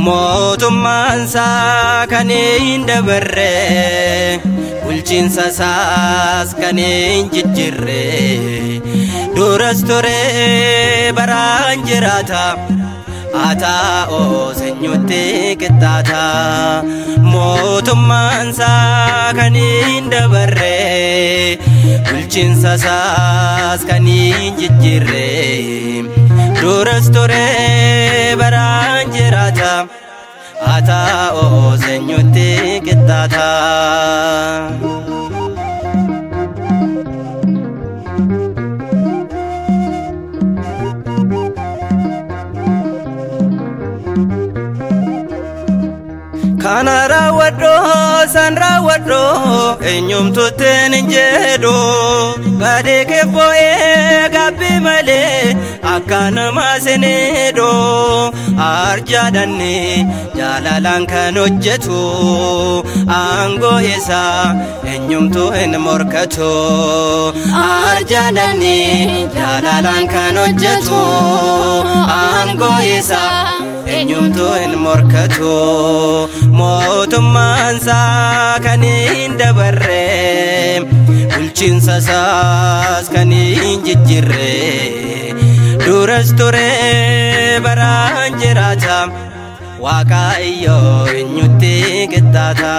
Mootummaan isaa kan hin dabarre, bulchiinsa isaas kan hin jijjiirre, duras ture baraan jiraata, haa ta'uu sanyuutti qixxaata. Mootummaan isaa kan hin dabarre, bulchiinsa isaas kan hin jijjiirre, duras ture baraan jiraata, haa ta'uu sanyuutti qixxaata. Kana raawwadhoo san raawwadhoo eenyumtuutti hin jedhu, badii kee foo'ee gabbii malee akka nama sineedhu. Arjaadhanni jaalalaan kan hojjetu, aangoo isaa eenyumtuu hin morkatu. Arjaadhanni jaalalaan kan hojjetu, aangoo isaa eenyumtuu hin morkatu. Mootummaan isaa kan hin dabarre, bulchiinsa isaas kan hin jijjiirre, duras ture baraan jiraata, Waaqayyo eenyutti qixxaata.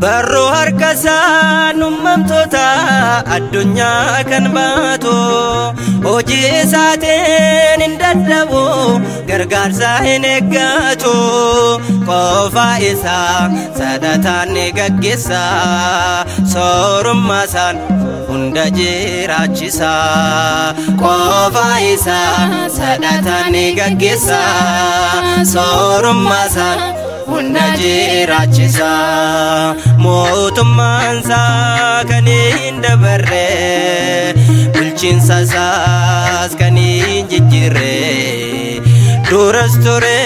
Barruu harka isaan uumamtoota addunyaa kan baatu, hojii isaatiin hin dadhabu, gargaarsa hin eeggatu. Qofa isaa sadataan ni gaggeessa, soorummaa isaan hunda jiraachisa. Qofa isaa sadataan ni gaggeessa, soorummaa isaan hunda jiraachisa. Mootummaan isaa kan hin dabarre, bulchiinsa isaas kan hin jijjiirre, duras ture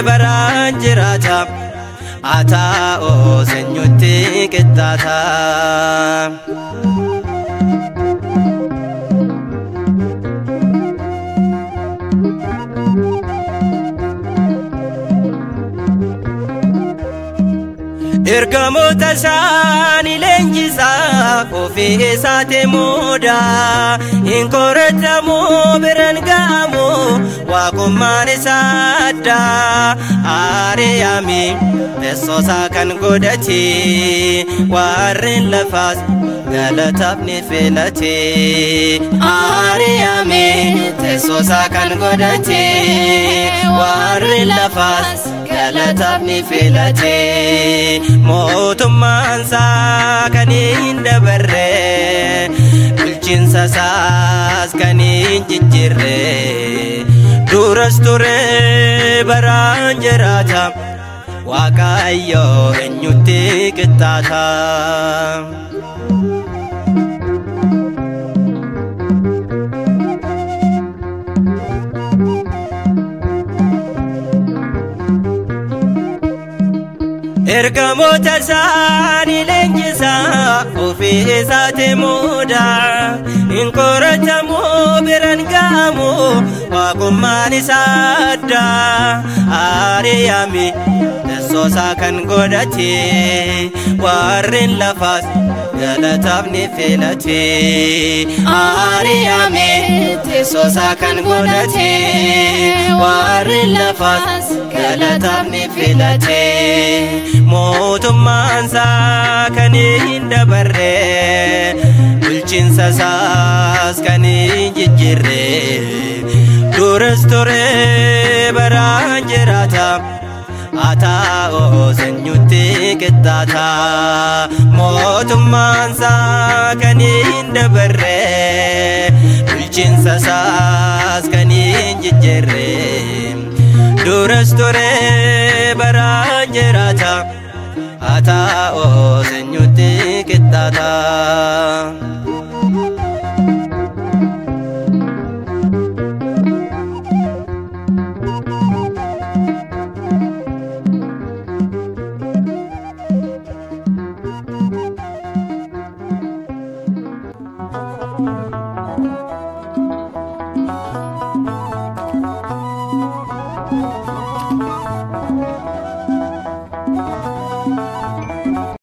baraan jiraata, haa ta'uu sanyuutti qixxaata. Ergamoota isaanii leenjisaa ofii isaatti muudaa, hin qoratamu biraan ga'amu, waaqummaan isaa adda. Ariyaami teessoo isaa kan godhate, warreen lafaas galataaf ni filate. Ariyaami teessoo isaa kan godhate, warreen lafaas galataaf ni filate. Mootummaan isaa kan hin dabarre, bulchiinsa isaas kan hin jijjiirre, duras ture baraan jiraata, Waaqayyo eenyutti qixxaata. Ergamoota isaanii leenjisaa ofii isaatti muudaa, hin qoratamu biraan ga'amu, waaqummaan isaa adda. Ariyaami teessoo isaa kan godhate, warreen lafaas galataaf ni filate. Ariyaami teessoo isaa kan godhate, warreen lafaas galataaf ni filate. Mootummaan isaa kan hin dabarre, bulchiinsa isaas kan hin jijjiirre, duras ture baraan jiraata, haa ta'uu sanyuutti qixxaata. Mootummaan isaa kan hin dabarre, bulchiinsa isaas kan hin jijjiirre, duras ture baraan jiraata, haa ta'uu sanyuutti qixxaata.